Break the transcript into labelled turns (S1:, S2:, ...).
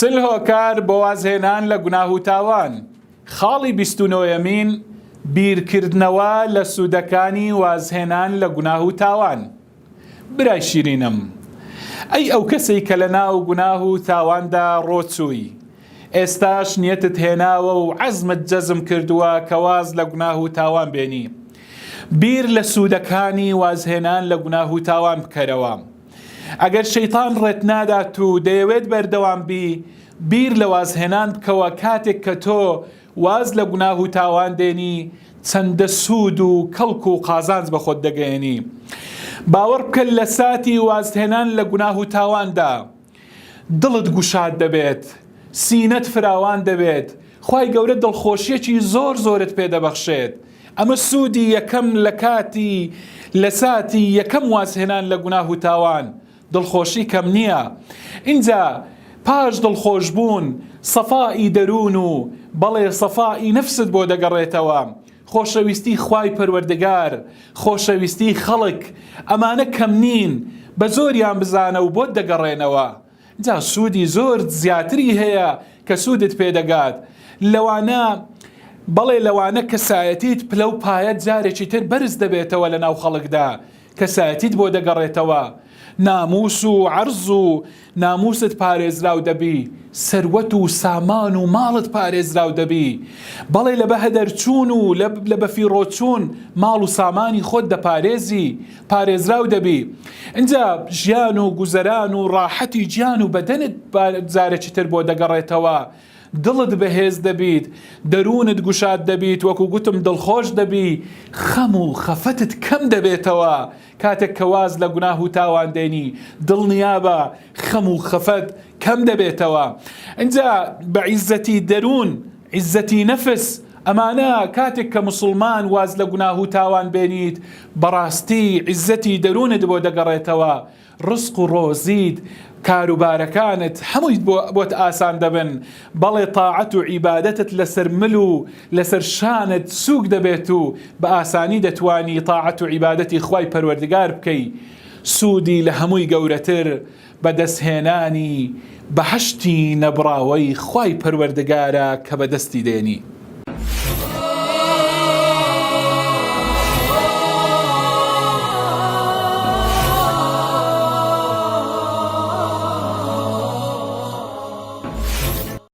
S1: 40 هۆکار بۆ وازهێنان لە گوناه و تاوان. خاڵی بیست و نۆیەمین، بیرکردنەوە لە سوودەکانی وازهێنان لە گوناه و تاوان. برای شیرینم، ئەی ئەو کەسەی کە لە ناو گوناه و تاواندا ڕۆچووی، ئێستاش نیەتت هێناوە و عەزمت جەزم کردووە کە واز لە گوناه و تاوان بێنی، بیر لە سوودەکانی وازهێنان لە گوناه و تاوان بکەرەوە. ئەگەر شەیتان ڕێت نادات و دەیەوێت بەردەوام بی، بیر لە وازهێنان بکەوە کاتێک کە تۆ واز لە گوناه و تاوان دێنی چەندە سوود و کەڵک و قازانج بە خۆت دەگەیەنی. باوەڕ بکە لە ساتی وازهێنان لە گوناه و تاواندا دڵت گوشاد دەبێت، سینەت فراوان دەبێت، خوای گەورە دڵخۆشیەکی زۆر زۆرت پێ دەبەخشێت. ئەمە سوودی یەکەم لە کاتی لە ساتی یەکەم وازهێنان لە گوناه و تاوان، دڵخۆشی کەم نییە. ئینجا پاش دڵخۆش بوون سەفائی دەروون و بەڵێ سەفائی نەفست بۆ دەگەڕێتەوە، خۆشەویستی خوای پەروەردگار، خۆشەویستی خەڵک، ئەمانە کەم نین، بە زۆریان بزانە و بۆت دەگەڕێنەوە. جا سوودی زۆر زیاتری هەیە کە سوودت پێ دەگات، لەوانە بەڵێ لەوانە کەسایەتیت پلە و پایەت جارێکی تر بەرز دەبێتەوە لەناو خەڵکدا، کەسایەتیت بۆ دەگەڕێتەوە، ناموس و عەرز و ناموست پارێزراو دەبی، سەروەت و سامان و ماڵت پارێزراو دەبی، بەڵێ لە بەهەدەرچوون و لە بەفیڕۆچوون ماڵ و سامانی خۆت دەپارێزی، پارێزراو دەبی، ئینجا ژیان و گوزەران و ڕاحەتی گیان و بەدەنت جارێکی تر بۆ دەگەڕێتەوە، دڵت بەهێز دەبیت، دەروونت گوشاد دەبیت، وەکو گوتم دڵخۆش دەبی، خەم و خەفەتت کەم دەبێتەوە، کاتێک کە واز لە گوناه و تاوان دێنی، دڵنیابە خەم و خەفەت کەم دەبێتەوە. ئینجا بە عیزەتی دەروون، عیزەتی نەفس، ئەمانە کاتێک کە موسڵمان واز لە گوناه و تاوان بێنیت، بەڕاستی عیزەتی دەروونت بۆ دەگەڕێتەوە، ڕزق و ڕۆزیت، کاروبارەکانت هەمووی بۆت ئاسان دەبن، بەڵێ تاعەت و عیبادەتت لەسەر مل و لەسەر شانت سووک دەبێت و بە ئاسانی دەتوانی تاعەت و عیبادەتی خوای پەروەردگار بکەی، سوودی لە هەمووی گەورەتر بەدەستهێنانی بەهەشتی نەبڕاوەی خوای پەروەردگارە کە بەدەستی دێنی.